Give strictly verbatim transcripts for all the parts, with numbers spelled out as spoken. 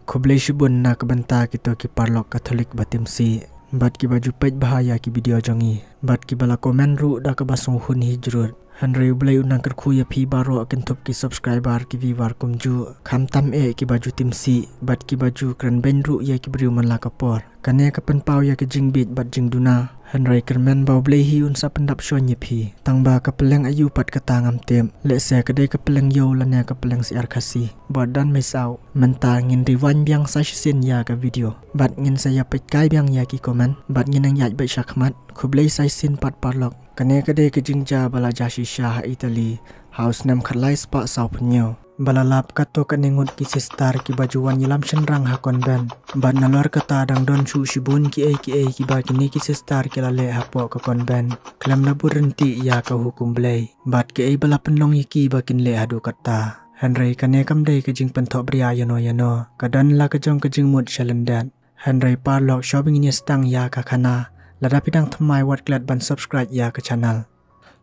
Khublei shibun na ka bynta kito ki paralok Katholik ba timsi bad kiba ju peit bha ïa ki video jong ngi bad kiba la comment ruh da kaba sngewhun hi jrut. Hynrei U Blei un nang kyrkhu ïa phi baroh, kynthup ki subscriber, ki viewer kumjuh, khamtam eh kiba ju timsi bad kiba ju kren beiñ ruh ïa ki briew man la ka por. Kane ka pynpaw ïa ki jingbit bad jingduna. Hynrei kyrmen ba U Blei hi un sa pyndap shon ïa phi. Tang ba ka pylleng aïu pat kata ngam tip. Lehse ka dei ka pylleng ïew lane ka pylleng syiar Khasi. But don't miss out. Mynta ngin rewind biang sa shisien ïa ka video bad ngin sa ïa peit kai biang ïa ki comment bad ngin nang ïaid beit shakhmat. Khublei sa shisien pat paralok. Kane ka dei ka jingjia ba la jia shisha ha Italy ha u snem khatlai spah sawphew hynñiew. Ba la lap katto katne ngut ki sister kiba ju wan ïalam shynrang ha convent. Bad nalor kata dang don shuh shibun kiei kiei kiba kine ki sister ki la leh hapoh ka convent khlem da bud ryntih ïa ka hukum Blei. Bad kiei ba la pynlong ïa ki ba kin leh haduh katta. Hynrei kane kam dei ka jingpynthohbria ïano ïano. Ka don la ka jong ka jingmut sha lyndet. Hynrei paralok, shuwa ba ngin ïa sdang ïa ka khana, lada phi dang thymmai, wat klet ban subscribe ïa ka channel.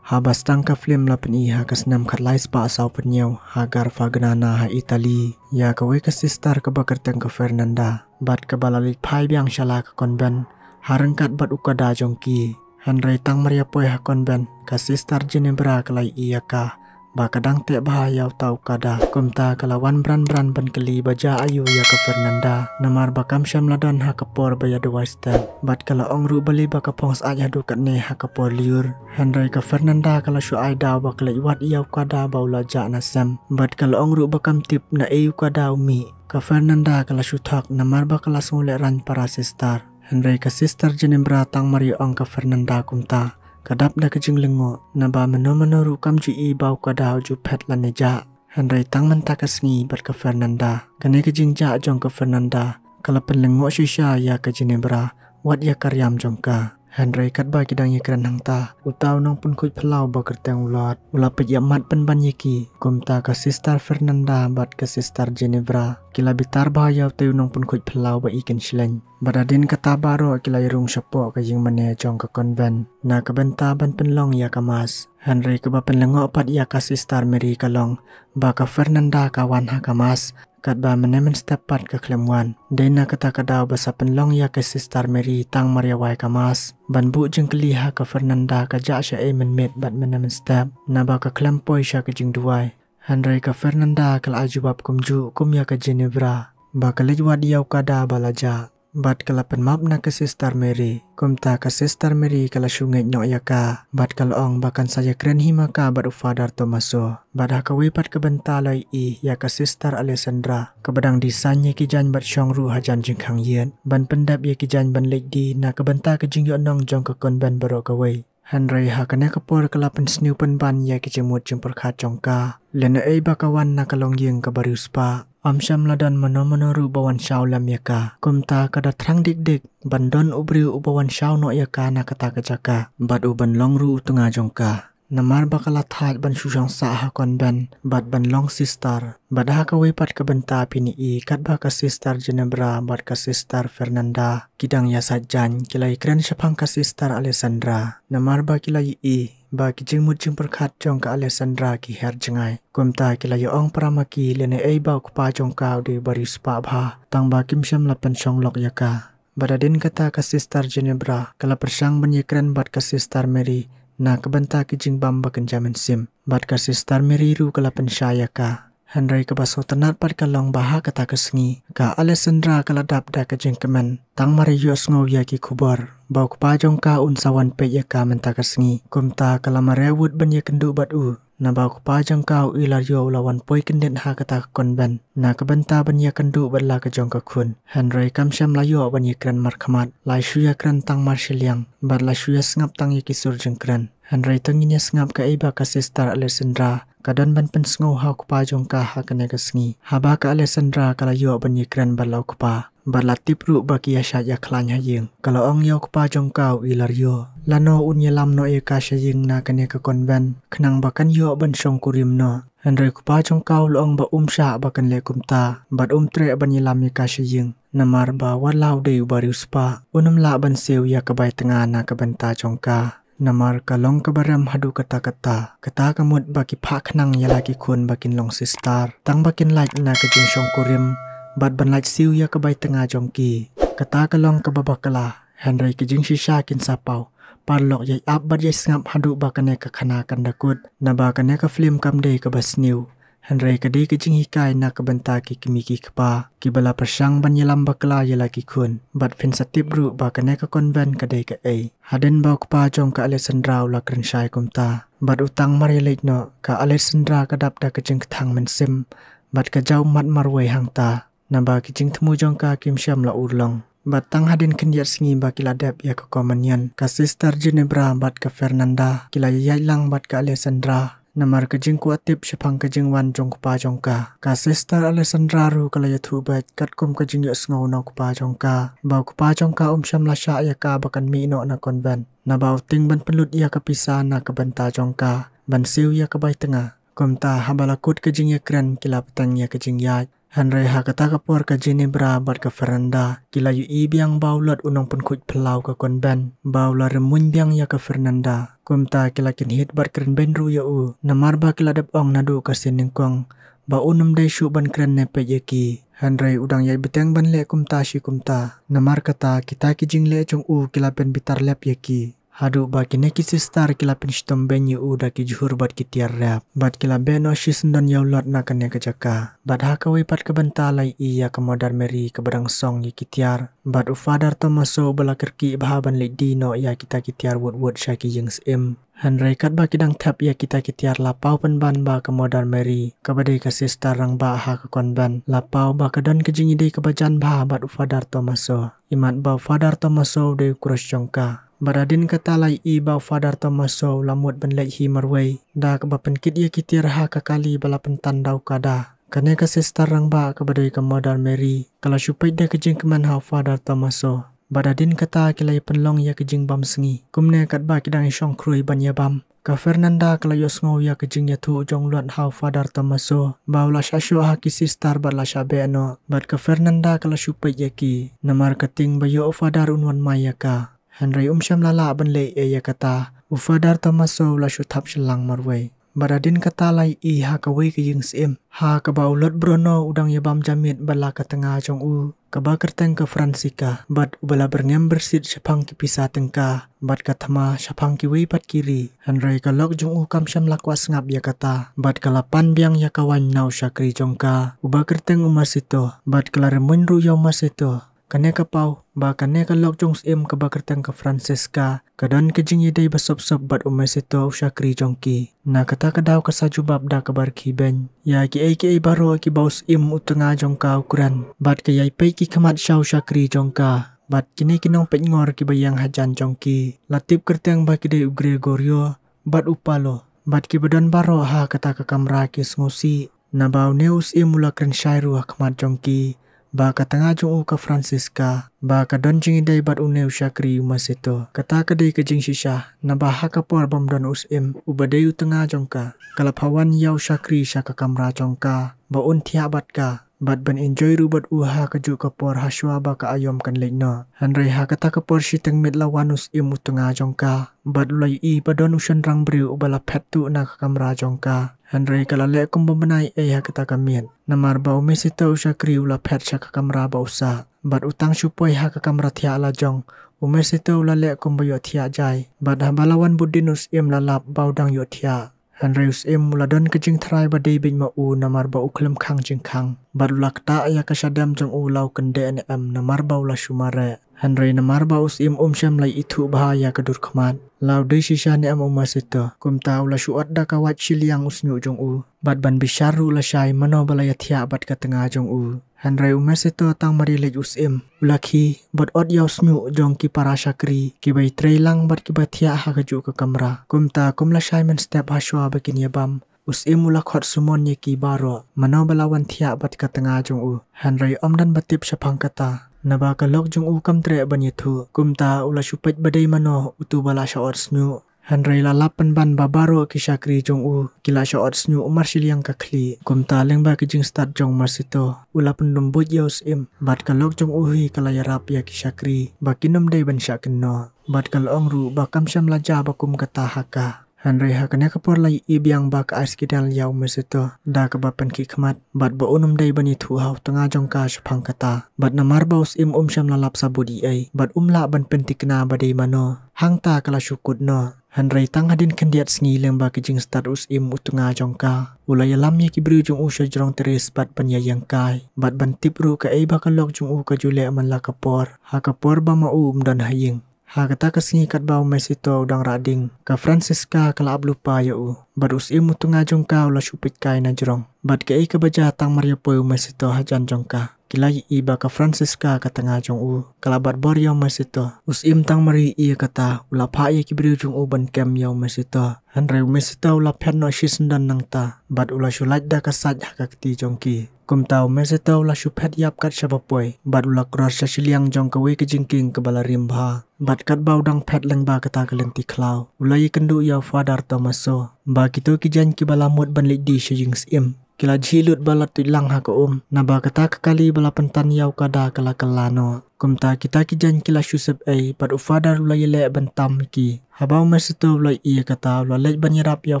Haba sdang ka film la pyni ha ka snem khatlai spah sawphew hynñiew ha Garfagnana ha Italy ïa kawei ka sister kaba kyrteng ka Fernanda bad kaba la leit phai biang sha la ka convent ha ryngkat bad u kada jong ki. Hynrei tang mar ïa poi ha convent, ka Sister Ginevra ka la ïohi ïa ka ba ka dang teh bha ïa uta u kada. Kumta ka la wan bran bran ban kylli ba jia aïu ïa ka Fernanda, namar ba kam shym la don ha ka por ba ïa duwai step. Bad ka la ong ruh balei ba ka phong syaid haduh katne ha ka por lyiur. Hynrei ka Fernanda ka la shu ai daw ba ka leit wad ïa u kada ba u la jah na sem. Bad ka la ong ruh ba kam tip naei u kada u mih. Ka Fernanda ka la shu thok namar ba ka la sngewlehrain para sister. Hynrei ka Sister Ginevra tang mar ïa ong ka Fernanda kumta, ka dap da ka jinglyngngoh, naba mano mano ruh kam ju i ba u kada u ju phet lane jah. Hynrei tang mynta ka sngi bad ka Fernanda. Kane ka jingjah jong ka Fernanda ka la pynlyngngoh shisha ïa ka Ginevra, wat ïa ka riam jong ka. Hynrei katba ki dang ïa kren hangta, uta u nongpynkhuid phyllaw ba kyrteng u Lord u la peit ïa mat pynban ïa ki. Kumta ka Sister Fernanda bad ka Sister Ginevra ki la bitar bha ïa uta u nongpynkhuid phyllaw ba i kynshleng. Bad hadien kata baroh ki la ïa rung shapoh ka ïingmane jong ka convent na ka bynta ban pynlong ïa ka mass. Hynrei kaba pynlyngngoh pat ïa ka Sister Mary ka long ba ka Fernanda ka wan ha ka mass katba mynne mynstep pat ka khlem wan. Dei na kata ka daw ba sa pynlong ïa ka Sister Mary tang mar ïa wai ka mass ban buh jingkylli ha ka Fernanda ka jah shaei mynmiet bad mynne mynstep, naba ka khlem poi sha ka jingduwai. Hynrei ka Fernanda ka la ai jubab kumjuh kum ïa ka Ginevra ba ka leit wad ïa u kada ba la jah. Bad ka la pynmap na ka Sister Mary. Kumta ka Sister Mary ka la shu ngeit noh ïa ka bad ka la ong ba kan sa ïa kren hi ma ka bad u Father Tommaso. Bad ha kawei pat ka bynta la ïohi ïa ka Sister Alessandra kaba dang design ïa ki jaiñ bad shong ruh hajan jingkhang ïit ban pyndep ïa ki jaiñ ban leit die na ka bynta ka jingïohnong jong ka convent baroh kawei. Hynrei ha kane ka por ka la pynsniew pynban ïa ki jingmut jingpyrkhat jong ka. Lane ei ba ka wan na ka longïing kaba riewspah, ym shym la don mano mano ruh ba wan shaw lem ïa ka. Kumta ka da thrang dik dik ban don u briew uba wan shaw noh ïa ka na kata ka jaka bad u ban long ruh u tnga jong ka. Namar ba ka la thait ban shu shong sah ha convent bad ban long sister. Bad ha kawei pat ka bynta phin ïohi katba ka Sister Ginevra bad ka Sister Fernanda ki dang ïa sait jaiñ, ki la ïa kren shaphang ka Sister Alessandra. Namar ba ki la ïohi ba ki jingmut jingpyrkhat jong ka Alessandra ki her jngai. Kumta ki la ïa ong para ma ki lane ei ba u kpa jong ka u dei uba riewspah bha, tang ba kim shym la pynshong lok ïa ka. Bad hadien kata ka Sister Ginevra ka la pyrshang ban ïa kren bad ka Sister Mary na ka bynta ki jingbam ba kynja mynsiem. Bad ka Sister Mary ruh ka la pynshai ïa ka. Hynrei kaba sngewtynnat pat ka long ba ha kata ka sngi ka Alessandra ka la dap da ka jingkmen tang mar ïa ïohsngew ïa ki khubor ba u kpa jong ka un sa wan peit ïa ka mynta ka sngi. Kumta ka la mareh wut ban ïa kynduh bad u. Naba u kpa jong ka u Ilario u la wan poi kyndit ha kata ka convent na ka bynta ban ïa kynduh bad la ka jong ka khun. Hynrei kam shym la ïoh ban ïa kren markhmat, la shu ïa kren tang mar shiliang bad la shu ïa sngap tang ïa ki sur jingkren. Hynrei to ngin ïa sngap kaei ba ka Sister Alessandra ka don ban pynsngew ha u kpa jong ka ha kane ka sngi. Haba ka Alessandra ka la ïoh ban ïa kren bad la u kpa bad la tip ruh ba ki ïa shait ïa khlaiñ ha ïing, ka la ong ïa u kpa jong ka u Ilario lano un ïalam noh ïa ka sha ïing na kane ka convent khnang ba kan ïoh ban shongkurim noh. Hynrei u kpa jong ka u la ong ba um shah ba kan leh kumta bad um treh ban ïalam ïa ka sha ïing, namar ba wat la u dei uba riewspah un ym lah ban siew ïa ka bai tnga na ka bynta jong ka. Namar ka long kaba rem haduh katta katta. Kata ka mut ba ki phah khnang ïa la ki khun ba kin long sister, tang ba kin lait na ka jingshongkurim bad ban lait siew ïa ka bai tnga jong ki. Kata ka long kaba bakla, hynrei ki jingshisha kin sa paw. Paralok, ïai ap bad ïai sngap haduh ba kane ka khana kan da kut. Naba kane ka film kam dei kaba sniew, hynrei ka dei ka jinghikai na ka bynta ki kmie ki kpa kiba la pyrshang ban ïalam bakla ïa la ki khun. Bad phin sa tip ruh ba kane ka convent ka dei kaei. Hadien ba u kpa jong ka Alessandra u la kren shai kumta, bad u tang mar ïaleit noh, ka Alessandra ka dap da ka jingkthang mynsiem bad ka jaw mat marwei hangta. Naba ki jingthmu jong ka kim shym la urlong. Bad tang hadien khyndiat sngi ba ki la dep ïa ka communion, ka Sister Ginevra bad ka Fernanda ki la ïaid lang bad ka Alessandra. Namar ka jingkwah tip shaphang ka jingwan jong u kpa jong ka, ka Sister Alessandra ruh ka la ïathuh beit katkum ka jingïohsngew na u kpa jong ka, ba u kpa jong ka um shym la shah ïa ka ba kan mih noh na convent. Naba u tieng ban pynlut ïa ka pisa na ka bynta jong ka ban siew ïa ka bai tnga. Kumta haba la kut ka jingïakren, ki la bteng ïa ka jingïaid. Hynrei ha kata ka por ka Ginevra bad ka Fernanda ki la ïohi biang ba u Lot u nongpynkhuid phyllaw ka convent, ba u la rymmuiñ biang ïa ka Fernanda. Kumta ki la kynhied bad kren beiñ ruh ïa u, namar ba ki la dep ong naduh ka sien nyngkong ba un ym dei shuh ban kren ne peit ïa ki. Hynrei u dang ïai bteng ban leh kumta shi kumta. Namar kata, kita ki jingleh jong u ki la pynbitar lep ïa ki. Haduh ba kine ki sister ki la pynshitom beiñ ïa u da ki jhur bad ki tiar rep, bad ki la beh noh shisyndon ïa u Lot na kane ka jaka. Bad ha kawei pat ka bynta la ïohi ïa ka Mother Mary kaba dang song ïa ki tiar, bad u Father Tommaso ba la kyrkieh bha ban leit die noh ïa kita ki tiar wut wut sha ki ïing syiem. Hynrei katba ki dang thep ïa kita ki tiar, la paw pynban ba ka Mother Mary, kaba dei ka sister rangbah ha ka convent, la paw ba ka don ka jingïadei kaba jan bha bad u Father Tommaso. Imat ba u Father Tommaso u dei u crush jong ka. Bad hadien kata la ïohi ba u Father Tommaso u la mut ban leit hi marwei, da kaba pynkit ïa ki tiar ha ka kali ba la pyntan da u kada. Kane ka sister rangbah kaba dei ka Mother Mary ka la shu peit da ka jingkmen ha u Father Tommaso. Bad hadien kata ki la ïa pynlong ïa ka jingbam sngi. Kumne katba ki dang ïa shong khrui ban ïa bam, ka Fernanda ka la ïohsngew ïa ka jingïathuh jong u Lot ha u Father Tommaso ba u la shah shoh ha ki sister bad la shah beh noh. Bad ka Fernanda ka la shu peit ïa ki, namar ka tieng ba ïoh u Father un wan mai ïa ka. Hynrei um shym la lah ban leh ei ei ïa kata, u Father Tommaso u la shu thap shyllang marwei. Bad hadien kata la ïohi ha kawei ka ïing syiem, ha kaba u Lot Bruno u dang ïa bam ja miet bad la ka tnga jong u, kaba kyrteng ka Francisca, bad uba la byrngem byrsit shaphang ki pisa tyngka bad ka thma shaphang kiwei pat ki ri. Hynrei ka lok jong u kam shym la kwah sngap ïa kata, bad ka la pan biang ïa ka waiñ na u shakri jong ka, uba kyrteng u Massetto, bad ka la rymmuiñ ruh ïa u Massetto. Kane ka paw ba kane ka lok jong u syiem kaba kyrteng ka Francisca ka don ka jingïadei ba sop sop bad u Massetto u shakri jong ki. Na kata ka daw ka sa jubab da kaba rkhie beiñ ïa kiei kiei baroh kiba u syiem u tnga jong ka u kren, bad ka ïai peit ki khmat sha u shakri jong ka. Bad kine ki nongpeitngor kiba ïeng hajan jong ki la tip kyrteng ba ki dei u Gregorio bad u Paolo, bad kiba don baroh ha kata ka kamra ki sngewsih. Naba une u syiem u la kren shai ruh ha khmat jong ki ba ka tnga jong u ka Francisca ba ka don jingïadei bad une u shakri u Massetto. Kata ka dei ka jingshisha, naba ha ka por bym don u syiem uba dei u tnga jong ka, ka la pha wan ïa u shakri sha ka kamra jong ka ba un thiah bad ka, bad ban enjoy ruh bad u ha kajuh ka por hashwa ba ka aïom kan leit noh. Hynrei ha kata ka por shiteng miet la wan u syiem u tnga jong ka, bad u la ïohi ba don u shynrang briew uba la phet tuh na ka kamra jong ka. Hynrei ka la leh kumba bnai ei ha kata ka miet, namar ba u Massetto u shakri u la phet sha ka kamra ba u sah, bad u tang shu poi ha ka kamra thiah la jong. U Massetto u la leh kumba ïohthiah jai, bad haba la wan bud dien u syiem la lap ba u dang ïohthiah. Hynrei u syiem u la don ka jingtharai ba dei beit ma u, namar ba u khlem khang jingkhang, bad u la ktah ïa ka shadem jong u la u kyndeh ne em, namar ba u la shu mareh. Hynrei namar ba u syiem um shym la ithuh bha ïa ka dur khmat, la u dei shisha ne em u Massetto. Kumta u la shu ot da ka wait shiliang u shñiuh jong u, bad ban bishar ruh lashai mano ba la ïathiah bad ka tnga jong u. Hynrei u Massetto tang mar ïaleit u syiem, u la khie bad ot ïa u shñiuh jong ki para shakri kiba ïatrei lang bad kiba thiah ha kajuh ka kamra. Kumta kum lashai mynstep hashwa ba kin ïabam, u syiem u la khot sumon ïa ki baroh mano ba la wan thiah bad ka tnga jong u. Hynrei ym don ba tip shaphang kata, naba ka lok jong u kam treh ban ïathuh. Kumta u la shu peit ba dei mano uto ba la shah ot shñiuh. Hynrei la lap pynban ba baroh ki shakri jong u ki la shah ot shñiuh mar shiliang ka khlieh. Kumta lyngba ki jingstad jong u Massetto, u la pyndum buit ïa u syiem, bad ka lok jong u hi ka la ïarap ïa ki shakri ba kin ym dei ban shah kynnoh. Bad ka la ong ruh ba kam shym la jia ba kum kata ha ka. Hynrei ha kane ka por la ïohi biang ba ka ai signal ïa u Massetto da kaba pynkhih khmat bad ba un ym dei ban ïathuh ha u tnga jong ka shaphang kata. Bad namar ba u Syiem um shym la lap sabut ei ei bad um lah ban pynthikna ba dei mano, hangta ka la shu kut noh. Hynrei tang hadien khyndiat sngi lyngba ki jingstad u Syiem u tnga jong ka, u la ïalam ïa ki briew jong u sha jrong terrace bad ban ïa ïeng kai bad ban tip ruh kaei ba ka lok jong u ka ju leh man la ka por ha ka por ba ma u um don ha ïing. Ha kata ka sngi katba u Massetto u dang rah ding, ka Francesca ka la ap lypa ïa u bad u Syiem u tnga jong ka u la shu peit kai na jrong. Bad kaei kaba jia, tang mar ïa poi u Massetto hajan jong ka, ki la ïohi ba ka Francesca ka tnga jong u ka la bat bor ïa u Massetto. U Syiem tang mar ïohi ïa kata u la phah ïa ki briew jong u ban kem ïa u Massetto. Hynrei u Massetto u la phet noh shisyndon nangta bad u la shu lait da ka sait ha ka kti jong ki. Kumta u Massetto u la shu phet ïap kat shaba poi bad u la kror sha shiliang jong kawei ka jingkieng kaba la rim bha. Bad katba u dang phet lyngba kata ka lynti khlaw, u la ïakynduh ïa u Father Tommasso ba kito ki jaiñ kiba la mut ban leit die sha ïing syiem ki la jhieh lut ba la tuid lang ha ka um, naba kata ka kali ba la pyntan ïa u kada ka la kylla noh. Kumta kita ki jaiñ ki la shu sep ei bad u Father u la ïaleh ban tam ïa ki. Haba u Massetto u la ïohi ïa kata u la leit ban ïarap ïa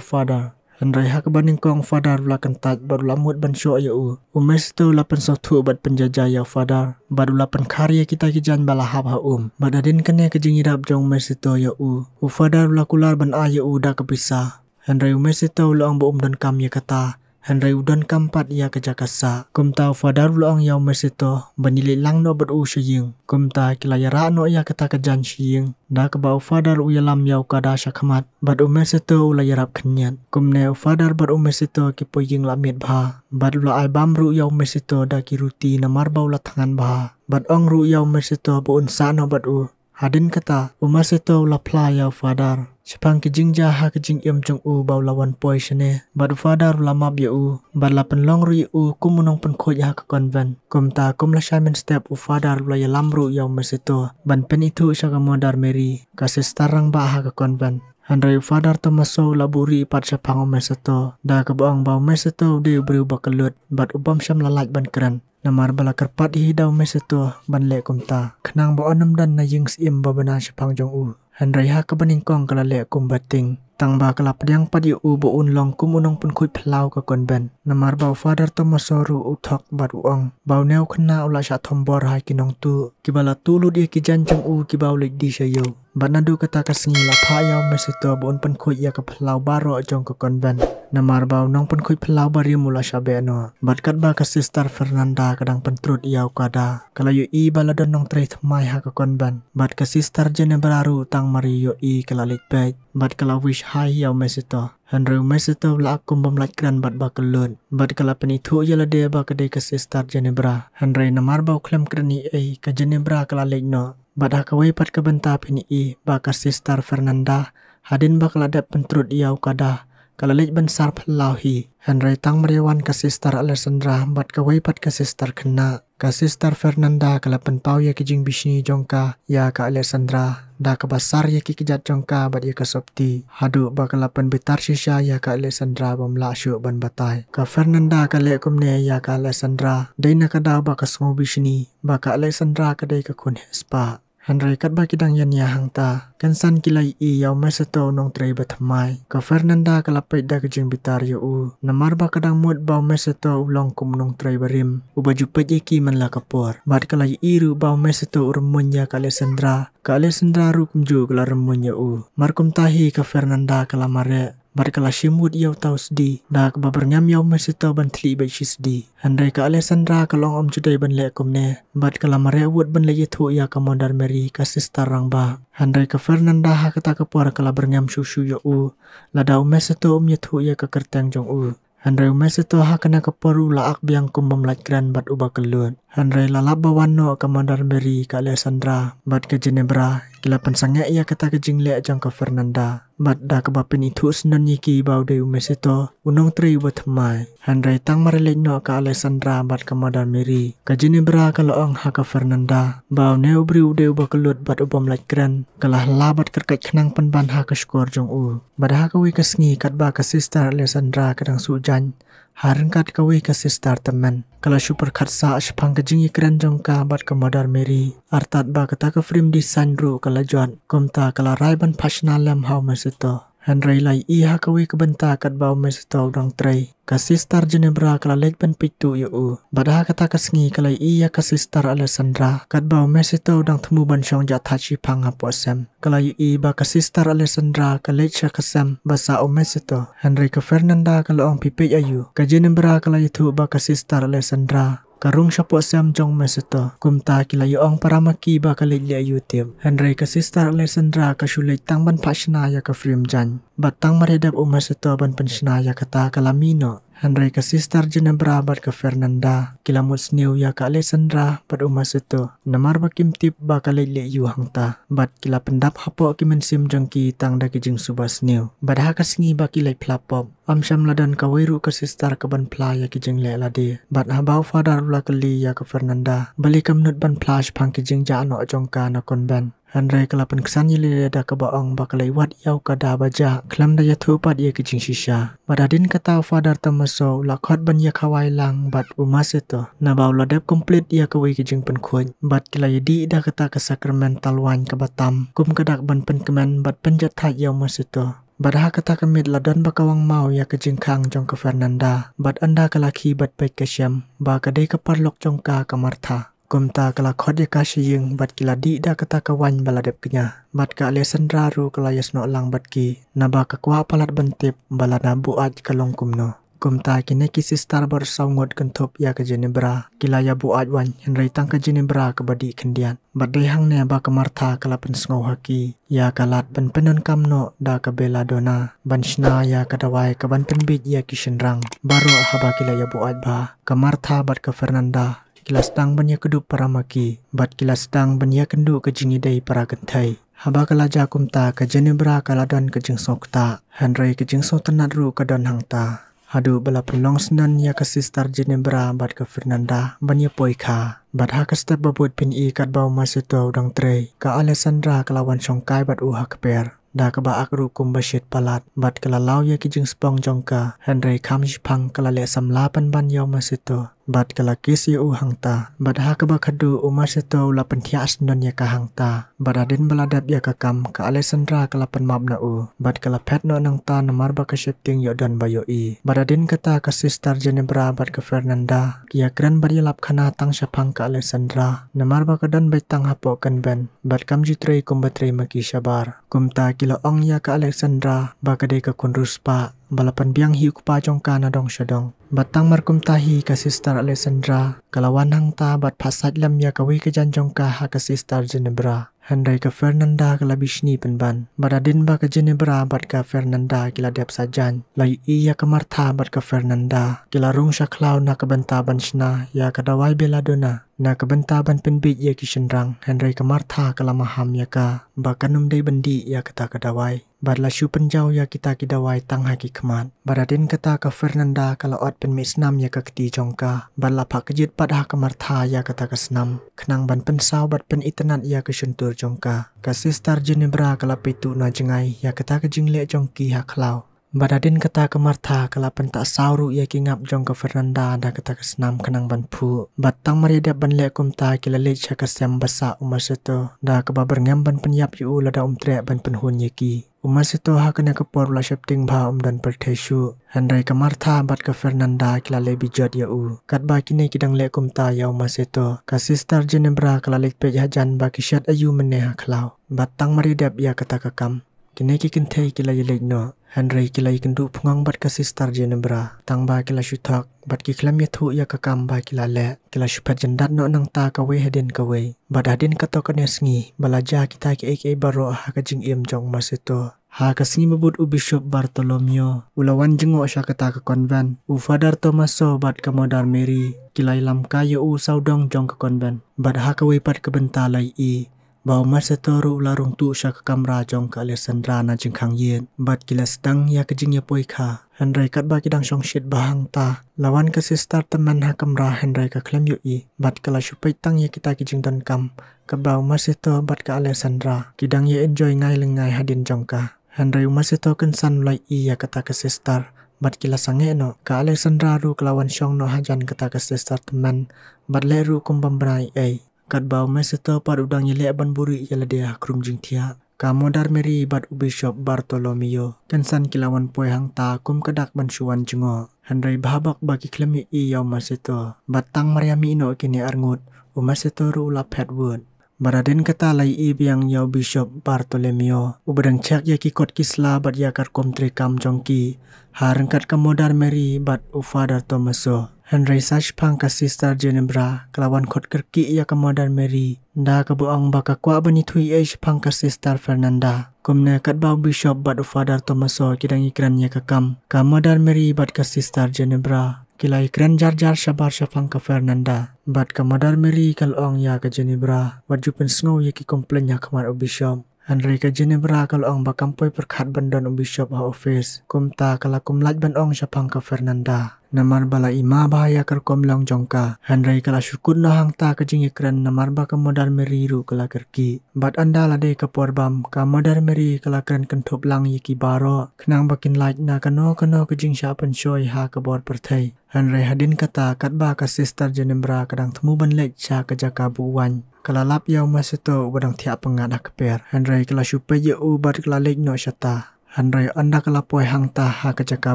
u Father. Hynrei ha kaba nyngkong u Father u la kyntait bad u la mut ban shoh ïa u. U Massetto u la pynsngewthuh bad pynjaijai ïa u Father bad u la pynkhar ïa kita ki jaiñ ba la hap ha um. Bad hadien kane ka jingïarap jong u Massetto ïa u, u Father u la kular ban ai ïa u da ka pisa. Hynrei u Massetto u la ong ba um donkam ïa kata, hynrei u donkam pat ïa ka jaka sah. Kumta u Father u la ong ïa u Massetto ban ïaleit lang noh bad u sha ïing. Kumta ki la ïarah noh ïa kata ka jaiñ sha ïing da kaba u Father u ïalam ïa u kada sha khmat bad u Massetto u la ïarap khynñiat. Kumne u Father bad u Massetto ki poi ïing la miet bha bad u la ai bam ruh ïa u Massetto da ki ruti namar ba u la thngan bha bad ong ruh ïa u Massetto ba un sah noh bad u. Hadien kata u Massetto u la phla ïa u Father shaphang ki jingjia ha ka jingim jong u ba u la wan poi shane bad u Father u la map ïa u bad la pynlong ruh ïa u kum u nongpynkhuid ha ka convent. Kumta kum lashai mynstep u Father u la ïalam ruh ïa u Massetto ban pynithuh sha ka Mother Mary, ka sister rangbah ha ka convent. Hynrei u Father Tommasso u la buhrieh pat shaphang u Massetto da kaba ong ba u Massetto u dei u briew ba kyllut bad u bym shym la lait ban kren. Namar ba la kyrpad hi da u Massetto ban leh kumta khnang ba un ym don na ïing syiem ba bna shaphang jong u. Hynrei ha kaba nyngkong ka la leh kumba tieng tang ba ka la pdiang pat ïa u ba un long kum u nongpynkhuid phyllaw ka convent. Namar ba u Father Tommasso ruh u thok bad u ong ba une u khynnah u la shah thombor ha ki nongtuh kiba la tuh lut ïa ki jaiñ jong u kiba u leit die sha ïew. Bad naduh kata ka sngi la phah ïa u Massetto ba un pynkhuid ïa ka phyllaw baroh jong ka convent. Namar ba u nongpynkhuid phyllaw barim u la shah beh noh. Bad katba ka Sister Fernanda ka dang pyntrud ïa u kada, ka la ïohi ba la don nongtrei thymmai ha ka convent. Bad ka Sister Ginevra ruh tang mar ïohi ka la leit peit bad ka la wish hi ïa u Massetto. Hynrei u Massetto u la ak kum bym lait kren bad ba kyllut bad ka la pynithuh ïa lade ba ka dei ka Sister Ginevra. Hynrei namar ba u khlem kren ei ei, ka Ginevra ka la leit noh. Bad ha kawei pat ka bynta phin ïohi ba ka Sister Fernanda hadien ba ka la dep pyntrud ïa u kada, ka la leit ban sar phyllaw hi. Hynrei tang mar ïa wan ka Sister Alessandra bad kawei pat ka sister khynnah, ka Sister Fernanda ka la pynpaw ïa ki jingbishni jong ka ïa ka Alessandra da kaba sar ïa ki kjat jong ka bad ïa ka sopti, haduh ba ka la pynbitar shisha ïa ka Alessandra bym lah shuh ban batai. Ka Fernanda ka leh kumne ïa ka Alessandra dei na ka daw ba ka sngew bishni ba ka Alessandra ka dei ka khun hehspah. Hynrei katba ki dang ïania hangta, kynsan ki la ïohi ïa u Massetto u nongtrei ba thymmai. Ka Fernanda ka la peit da ka jingbitar ïa u namar ba ka dang mut ba u Massetto u long kum u nongtrei barim uba ju peit ïa ki man la ka por. Bad ka la ïohi ruh ba u Massetto u rymmuiñ ïa ka Alessandra. Ka Alessandra ruh kumjuh ka la rymmuiñ ïa u. Mar kumta hi ka Fernanda ka la mareh bad ka la shim wut ïa uta u sdi da kaba byrngem ïa u Massetto ban thlieh beit shisdi. Hynrei ka Alessandra ka la ong ym ju dei ban leh kumne bad ka la mareh wut ban leit ïathuh ïa ka Mother Mary, ka sister rangbah. Hynrei ka Fernanda ha kata ka por ka la byrngem shuh shuh ïa u lada u Massetto um ïathuh ïa ka kyrteng jong u. Hynrei u Massetto ha kane ka por u la ak biang kum bym lait kren bad uba kyllut. Hynrei la lap ba wan noh ka Mother Mary, ka Alessandra bad ka Ginevra ki la pynsangeh ïa kata ka jingleh jong ka Fernanda. Bad da kaba pynithuh syndon ïa ki ba u dei u Massetto u nongtrei uba thymmai. Hynrei tang mar leit noh ka Alessandra bad ka Mother Mary, ka Ginevra ka la ong ha ka Fernanda ba une u briew u dei uba kyllut bad u bym lait kren. Ka la hla bad kyrkait khnang pynban ha ka shkor jong u. Bad ha kawei ka sngi katba ka Sister Alessandra ka dang suh jaiñ ha ryngkat kawei ka sister tymmen, ka la shu pyrkhat sah shaphang ka jingïakren jong ka bad ka Mother Mary. Artat ba kata ka frame design ruh ka la jot, kumta ka la rai ban phah shna lem ha u Massetto. Hynrei la ïohi ha kawei ka bynta katba u Massetto u dang trei, ka Sister Ginevra ka la leit ban peit tuh ïa u. Bad ha kata ka sngi ka la ïohi ïa ka Sister Alessandra katba u Massetto u dang thmu ban shong jah thait shiphang hapoh sem. Ka la ïohi ba ka Sister Alessandra ka leit sha ka sem ba sah u Massetto. Hynrei ka Fernanda ka la ong, phi peit aïu? Ka Ginevra ka la ïathuh ba ka Sister Alessandra ka rung shapoh sem jong u Massetto. Kumta ki la ïa ong para ma ki ba ka leit leh aïu tip. Hynrei ka Sister Alessandra ka shu leit tang ban phah shna ïa ka frame jaiñ. Bad tang mar ïa dep u Massetto ban pynshna ïa kata ka la mih noh. Hynrei ka Sister Ginevra bad ka Fernanda ki la mut sniew ïa ka Alessandra bad u Massetto. Namar ba kim tip ba ka leit leh aïu hangta. Bad ki la pyndap hapoh ki mynsiem jong ki tang da ki jingsuba sniew. Bad ha ka sngi ba ki leit phla pop, ym shym la don kawei ruh ka sister ka ban phla ïa ki jingleh lade. Bad haba u Father u la kylli ïa ka Fernanda balei kam nud ban phla shaphang ki jingjah noh jong ka na convent, hynrei ka la pynksan ïa lade da kaba ong ba ka la ïa wad ïa u ka da ba jah khlem da ïathuh pat ïa ki jingshisha. Bad hadien kata u Father Tommasso u la khot ban ïa khawai lang bad u Massetto naba u la dep complete ïa kawei ka jingpynkhuid. Bad ki la ïa dih da kata ka sacramental wine kaba tam kum ka dak ban pynkmen bad pynjot thait ïa u Massetto. Bad ha kata ka miet la don ba ka wang maw ïa ka jingkhang jong ka Fernanda. Bad ynda ka la khie bad peit ka shem ba ka dei ka paralok jong ka, ka Martha. Kumta ka la khot ïa ka sha ïing bad ki la dih da kata ka wine ba la dep kñia. Bad ka Alessandra ruh ka la ïasnoh lang bad ki naba ka kwah palat ban tip ba lada buaid ka long kumno. Kumta kine ki sister baroh saw ngut kynthup ïa ka Ginevra ki la ïa buaid wine, hynrei tang ka Ginevra kaba dih khyndiat. Bad dei hangne ba ka Martha ka la pynsngew ha ki ïa ka lad ban pyndonkam noh da ka belladonna ban shna ïa ka dawai ka ban pynbiej ïa ki shynrang baroh haba ki la ïa buaid bha. Ka Martha bad ka Fernanda ki la sdang ban ïa kdup para ma ki bad ki la sdang ban ïa kynduh ka jingïadei para kynthei. Haba ka la jia kumta ka Ginevra ka la don ka jingsngewkta, hynrei ka jingsngewtynnat ruh ka don hangta. Haduh ba la pynlong syndon ïa ka Sister Ginevra bad ka Fernanda ban ïa poi kha. Bad ha ka step ba bud phin i katba u Massetto u dang trei, ka Alessandra ka la wan shongkai bad u ha kper da kaba ak ruh kumba shit palat. Bad ka la law ïa ki jingspong jong ka, hynrei kham shiphang ka la leh samla pynban ïa u Massetto. Bad ka la kiss ïa u hangta. Bad ha kaba khadduh u Massetto u la pynthiah syndon ïa ka hangta. Bad hadien ba la dep ïa ka kam ka Alessandra ka la pynmap na u. Bad ka la phet noh nangta namar ba ka sheptieng ïoh don ba ïohi. Bad hadien kata ka Sister Ginevra bad ka Fernanda ki ïa kren bad ïa lap khana tang shaphang ka Alessandra namar ba ka don beit tang hapoh convent bad kam ju trei kumba trei ma ki shabar. Kumta ki la ong ïa ka Alessandra ba ka dei ka khun riewspah ba la pynbiang hi u kpa jong ka na dong sha dong. Bad tang mar kumta hi ka Sister Alessandra ka la wan hangta bad phah sait lem ïa kawei ka jaiñ jong ka ha ka Sister Ginevra. Hynrei ka Fernanda ka la bishni pynban. Bad hadien ba ka Ginevra bad ka Fernanda ki la dep sait jaiñ, la ïohi ïa ka Martha bad ka Fernanda ki la rung sha khlaw na ka bynta ban shna ïa ka dawai belladonna na ka bynta ban pynbiej ïa ki shynrang, hynrei ka Martha ka la maham ïa ka ba kan ym dei ban dih ïa kata ka dawai. Bad la shu pynjaw ïa kita ki dawai tang ha ki khmat. Bad hadien kata ka Fernanda ka la ot pynmih snam ïa ka kti jong ka. Bad la phah kjit pat ha ka Martha ïa kata ka snam khnang ban pynsaw bad pynitynnat ïa ka shyntur jong ka. Ka Sister Ginevra ka la peit tuh na jngai ïa kata ka jingleh jong ki ha khlaw. Bad hadien kata ka Martha ka la pyntah saw ruh ïa ki ngap jong ka Fernanda da kata ka snam khnang ban phuh. Bad tang mar ïa dep ban leh kumta ki la leit sha ka sem ba sah u Massetto da kaba byrngem ban pynïap ïa u lada um treh ban pynhun ïa ki. U Massetto ha kane ka por u la sheptieng bha, um don pyrthei shuh. Hynrei ka Martha bad ka Fernanda ki la leh bijot ïa u. Katba kine ki dang leh kumta ïa u Massetto, ka Sister Ginevra ka la leit peit hajan ba ki shet aïu mynne ha khlaw. Bad tang mar ïa dep ïa kata ka kam, kine ki kynthei ki la ïa leit noh. Hynrei ki la ïa kynduh pynngong bad ka Sister Ginevra tang ba ki la shu thok bad ki khlem ïathuh ïa ka kam ba ki la leh. Ki la shu phet jyndat noh nangta kawei hadien kawei. Bad hadien katto katne sngi ba la jia kita kiei kiei baroh ha ka jingim jong u Massetto, ha ka sngi ba bud u Bishop Bartolomeo u la wan jngoh sha kata ka convent. U Father Tommasso bad ka Mother Mary ki la ïalam kai ïa u sawdong jong ka convent. Bad ha kawei pat ka bynta la ïohi ba u Massetto ruh u la rung tuh sha ka kamra jong ka Alessandra na jingkhang ïit. Bad ki la sdang ïa ka jingïapoi kha. Hynrei katba ki dang shong shit bha hangta, la wan ka sister tymmen ha kamra hynrei ka khlem ïohi. Bad ka la shu peit tang ïa kita ki jingdonkam katba u Massetto bad ka Alessandra ki dang ïa enjoy ngai lyngngai hadien jong ka. Hynrei u Massetto kynsan u la ïohi ïa kata ka sister bad ki la sangeh noh. Ka Alessandra ruh ka la wan shong noh hajan kata ka sister tymmen bad leh ruh kum bym bna ei ei. Katba u Massetto pat u dang ïaleh ban buhrieh ïa lade ha khrum jingthiah. Ka Mother Mary bad u Bishop Bartolomeo kynsan ki la wan poi hangta kum ka dak ban shu wan jngoh. Hynrei bha bok ba ki khlem ïohi ïa u Massetto bad tang mar ïa mih noh kine arngut, u Massetto ruh u la phet wut. Bad hadien kata la ïohi biang ïa u Bishop Bartolomeo uba dang check ïa ki kot ki sla bad ïa ka rukom treikam jong ki ha ryngkat ka Mother Mary bad u Father Tommaso. Hynrei sa shaphang ka Sister Ginevra ka la wan khot kyrkieh ïa ka Mother Mary da kaba ong ba ka kwah ban ïathuh ei shaphang ka Sister Fernanda. Kumne katba u Bishop bad u Father Tommaso ki dang ïakren ïa ka kam, ka Mother Mary bad ka Sister Ginevra ki la ïakren jar jar shabar shaphang ka Fernanda. Bad ka Mother Mary ka la ong ïa ka Ginevra wat ju pynsngew ïa ki complain ha khmat u Bishop. Hynrei ka Ginevra ka la ong ba kam poi pyrkhat ban don u Bishop ha office. Kumta ka la kum lait ban ong shaphang ka Fernanda namar ba la i ma bha ïa ka rukom long jong ka. Hynrei ka la shu kut noh hangta ka jingïakren namar ba ka Mother Mary ruh ka la kyrkieh. Bad ynda la dei ka por bam, ka Mother Mary ka la kren kynthup lang ïa ki baroh khnang ba kin lait na kano kano ka jingshah pynshoi ha ka bor pyrthei. Hynrei hadien kata katba ka Sister Ginevra ka dang thmu ban leit sha ka jaka buh waiñ, ka la lap ïa u Massetto uba dang thiah pyngngad ha kper. Hynrei ka la shu peit ïa u bad ka la leit noh shata. Hynrei ynda ka la poi hangta ha ka jaka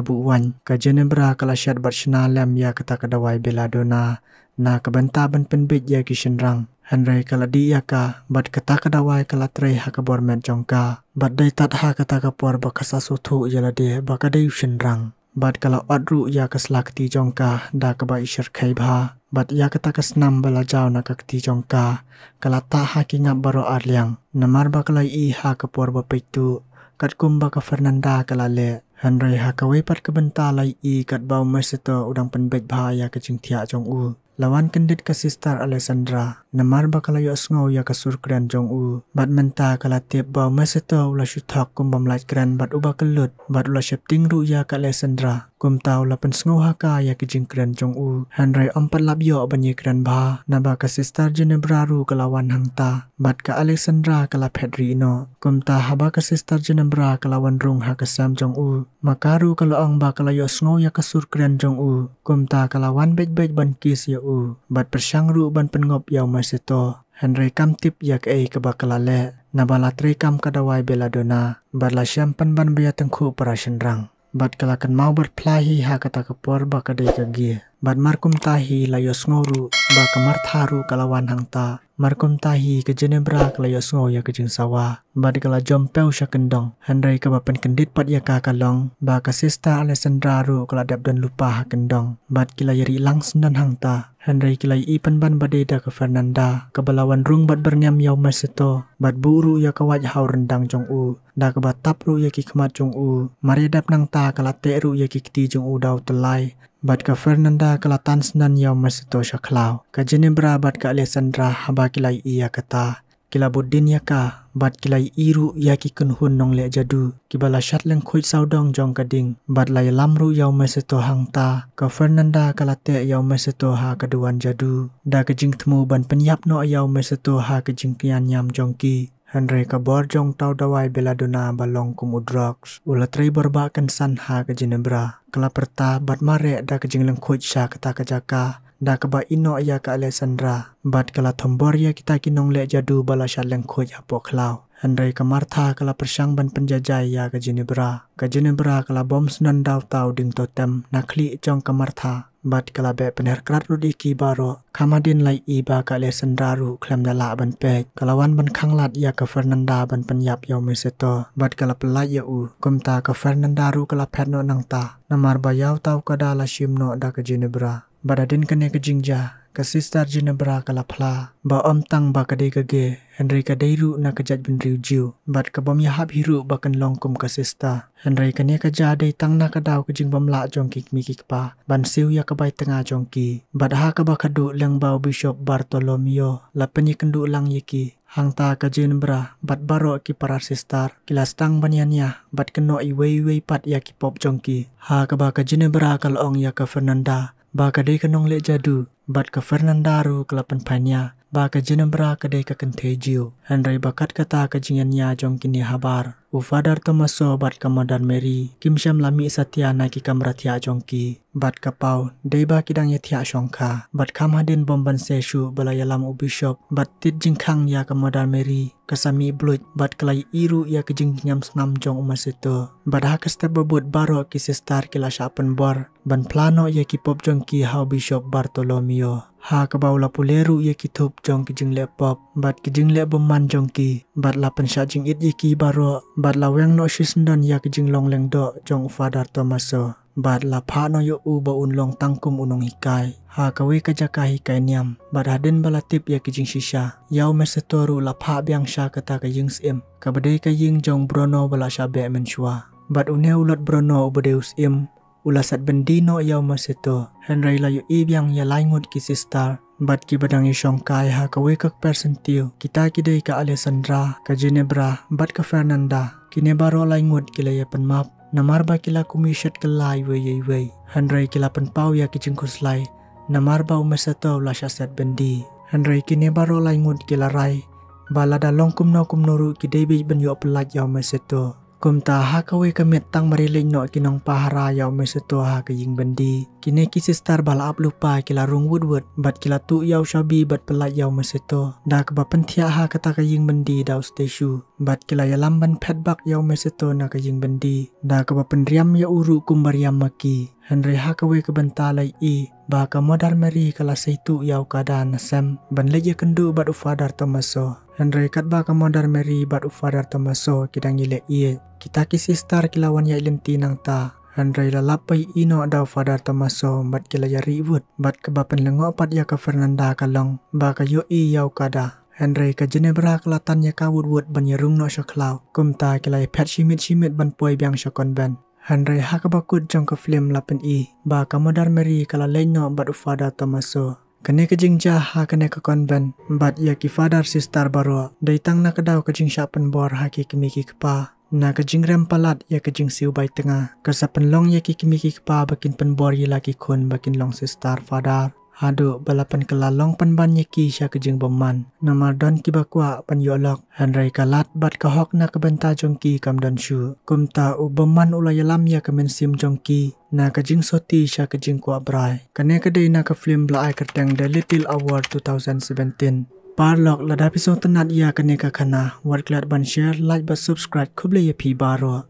buh waiñ, ka Ginevra ka la shet bad shna lem ïa kata ka dawai belladonna na ka bynta ban pynbiej ïa ki shynrang. Hynrei ka la dih ïa ka bad kata ka dawai ka la trei ha ka bor met jong ka. Bad dei tat ha kata ka por ba ka sa sngewthuh ïa lade ba ka dei u shynrang. Bad ka la ot ruh ïa ka sla kti jong ka da kaba i shyrkhei bha. Bad ïa kata ka snam ba la jaw na ka kti jong ka ka la tah ha ki ngap baroh arliang. Namar ba ka la ïohi ha ka por ba peit tuh katkum ba ka Fernanda ka la leh. Hynrei ha kawei pat ka bynta la ïohi katba u Massetto u dang pynbeit bha ïa ka jingthiah jong u. La wan kyndit ka Sister Alessandra namar ba ka la ïohsngew ïa ka sur kren jong u. Bad mynta ka la tip ba u Massetto u la shu thok kum bym lait kren bad uba kyllut bad u la sheptieng ruh ïa ka Alessandra. Kumta u la pynsngew ha ka ïa ki jingkren jong u. Hynrei ym pat lap ïoh ban ïakren bha naba ka Sister Ginevra ruh ka la wan hangta. Bad ka Alessandra ka la phet rieh noh. Kumta haba ka Sister Ginevra ka la wan rung ha ka sem jong u, ma ka ruh ka la ong ba ka la ïohsngew ïa ka sur kren jong u. Kumta ka la wan beit beit ban kiss ïa u bad pyrshang ruh ban pynngop ïa u Massetto. Hynrei kam tip ïa kaei kaba ka la leh naba la treikam ka dawai belladonna bad la shem pynban ba ïa tyngkhuh para shynrang. Bad ka la kynmaw bad phla hi ha kata ka por ba ka dei ka gie. Bad mar kumta hi la ïohsngew ruh ba ka Martha ruh ka la wan hangta. Mar kumta hi ka Ginevra ka la ïohsngew ïa ka jingsawa bad ka la jump sha kyndong. Hynrei kaba pynkyndit pat ïa ka ka long ba ka Sister Alessandra ruh ka la dep don lypa ha kyndong bad ki la ïa rieh lang syndon hangta. Hynrei ki la ïohi pynban ba dei da ka Fernanda kaba la wan rung bad byrngem ïa u Massetto bad buh ruh ïa ka wait ha u ryndang jong u. Da kaba tap ruh ïa ki khmat jong u. Mar ïa dep nangta ka la teh ruh ïa ki kti jong u da u tyllai. Bad ka Fernanda ka la tan syndon ïa u Massetto sha khlaw. Ka Ginevra bad ka Alessandra haba ki la ïohi ïa kata, ki la bud dien ïa ka bad ki la ïohi ruh ïa ki kynhun nongleh jadu kiba la shad lyngkhuid sawdong jong ka ding. Bad la ïalam ruh ïa u Massetto hangta. Ka Fernanda ka la teh ïa u Massetto ha ka duwan jadu da ka jingthmu ban pynïap noh ïa u Massetto ha ka jingkñia niam jong ki. Hynrei ka bor jong uta u dawai belladonna ba long kum u drugs u la trei bor ba kynsan ha ka Ginevra. Ka la pyrta bad mareh da ka jinglyngkhuid sha kata ka jaka da kaba ïeh noh ïa ka Alessandra. Bad ka la thombor ïa kita ki nongleh jadu ba la shad lyngkhuid hapoh khlaw. Hynrei ka Martha ka la pyrshang ban pynjaijai ïa ka Ginevra. Ka Ginevra ka la bom syndon da uta u dieng totem na khlieh jong ka Martha. Bad ka la beh pynher krat ruh ïa ki baroh. Kham hadien la ïohi ba ka Alessandra ruh khlem da lah ban peit, ka la wan ban khanglad ïa ka Fernanda ban pynïap ïa u Massetto. Bad ka la pyllait ïa u. Kumta ka Fernanda ruh ka la phet noh nangta. Namar ba ïa uta u kada la shim noh da ka Ginevra. Bad hadien kane ka jingjia, ka Sister Ginevra ka la phla ba ym tang ba ka dei ka gie, hynrei ka dei ruh na ka jaitbynriew Jiw. Bad ka bym ïahap hi ruh ba kan long kum ka Sister. Hynrei kane ka jia dei tang na ka daw ka jingbymlah jong ki kmie ki kpa ban siew ïa ka bai tnga jong ki. Bad ha kaba khatduh lyngba u Bishop Bartolomeo la pynïakynduh lang ïa ki. Hangta ka Ginevra bad baroh ki para sister ki la sdang ban ïania bad kynnoh iwei iwei pat ïa ki pop jong ki. Ha kaba ka Ginevra ka la ong ïa ka Fernanda ba ka dei ka nongleh jadu, bad ka Fernanda ruh ka la pynphai nia ba ka Ginevra ka dei ka kynthei Jiw. Hynrei ba kat kata ka jingïania jong kine habar, U Father Tommaso bad ka Mother Mary kim shym la mih satia na ki kamra thiah jong ki. Bad ka paw dei ba ki dang ïa thiah shongkha. Bad kham hadien bym ban seh shuh ba la ïalam u bishop bad tied jingkhang ïa ka Mother Mary, ka sa mih bluit bad ka la ïohi ruh ïa ka jingniam snam jong u Massetto. Bad ha ka step ba bud baroh ki sister ki la shah pynbor ban phla noh ïa ki pop jong ki ha u Bishop Bartolomeo. Ha kaba u la pule ruh ïa ki thup jong ki jingleh pop bad ki jingleh bymman jong ki, bad la pynshah jingit ïa ki baroh, bad la weng noh shisyndon ïa ki jinglong lyngdoh jong u Father Tommaso. Bad la phah noh ïa u ba un long tang kum u nonghikai ha kawei ka jaka hikai niam. Bad hadien ba la tip ïa ki jingshisha, ïa u Massetto ruh la phah biang sha kata ka ïing syiem, kaba dei ka ïing jong u Bruno ba la shah beh mynshuwa. Bad une u Lord Bruno uba dei u syiem, u la set byndi noh ïa u Massetto. Hynrei la ïohi biang ïa lai ngut ki sister bad kiba dang ïashongkai ha kawei ka kper syntiew. Kita ki dei ka Alessandra, ka Ginevra bad ka Fernanda. Kine baroh lai ngut ki la ïa pynmap namar ba ki la kum ïa shet kylla iwei ïa iwei. Hynrei ki la pynpaw ïa ki jingkhuslai namar ba u Massetto u la shah set byndi. Hynrei kine baroh lai ngut ki la rai ba lada long kumno kumno ruh ki dei beit ban ïoh pyllait ïa u Massetto. Kumta ha kawei ka miet tang mar ïaleit noh ki nongpahara ïa u Massetto ha ka ïing byndi. Kine ki sister ba la ap lypa ki la rung wut wut bad ki la tuh ïa u shabi bad pyllait ïa u Massetto da kaba pynthiah ha kata ka ïing byndi da u statue. Bad ki la ïalam ban phet bak ïa u Massetto na ka ïing byndi da kaba pynriam ïa u ruh kumba riam ma ki. Hynrei ha kawei ka bynta la ïohi ba ka Mother Mary ka la sei tuh ïa u kada na sem ban leit ïakynduh bad u Father Tommaso. Hynrei katba ka Mother Mary bad u Father Tommaso ki dang ïaleh ïeit, kita ki sister ki la wan ïaid lynti nangta. Hynrei la lap ba ïohi noh da u Father Tommaso bad ki la ïarieh wut. Bad kaba pynlyngngoh pat ïa ka Fernanda ka long ba ka ïohi ïa u kada. Hynrei ka Ginevra ka la tan ïa ka wut wut ban ïarung noh sha khlaw. Kumta ki la ïaphet shimit shimit ban poi biang sha convent. Hynrei ha kaba kut jong ka film la pyni ba ka Mother Mary ka la leit noh bad u Father Tommaso. Kane ka jingjia ha kane ka convent bad ïa ki father sister baroh dei tang na ka daw ka jingshah pynbor ha ki kmie ki kpa. Na ka jingrem palat ïa ka jingsiew bai tnga, ka sa pynlong ïa ki kmie ki kpa ba kin pynbor ïa la ki khun ba kin long sister father. Haduh ba la pynkylla long pynban ïa ki sha ka jingbymman. Namar don kiba kwah ban ïoh lok, hynrei ka lad bad ka hok na ka bynta jong ki kam don shuh. Kumta u bymman u la ïalam ïa ka mynsiem jong ki na ka jingsotti sha ka jingkwah brai. Kane ka dei na ka film ba la ai kyrteng The Little Hours two thousand seventeen. Paralok, lada phi sngewtynnad ïa kane ka khana, wat klet ban share, like bad subscribe. Khublei ïa phi baroh.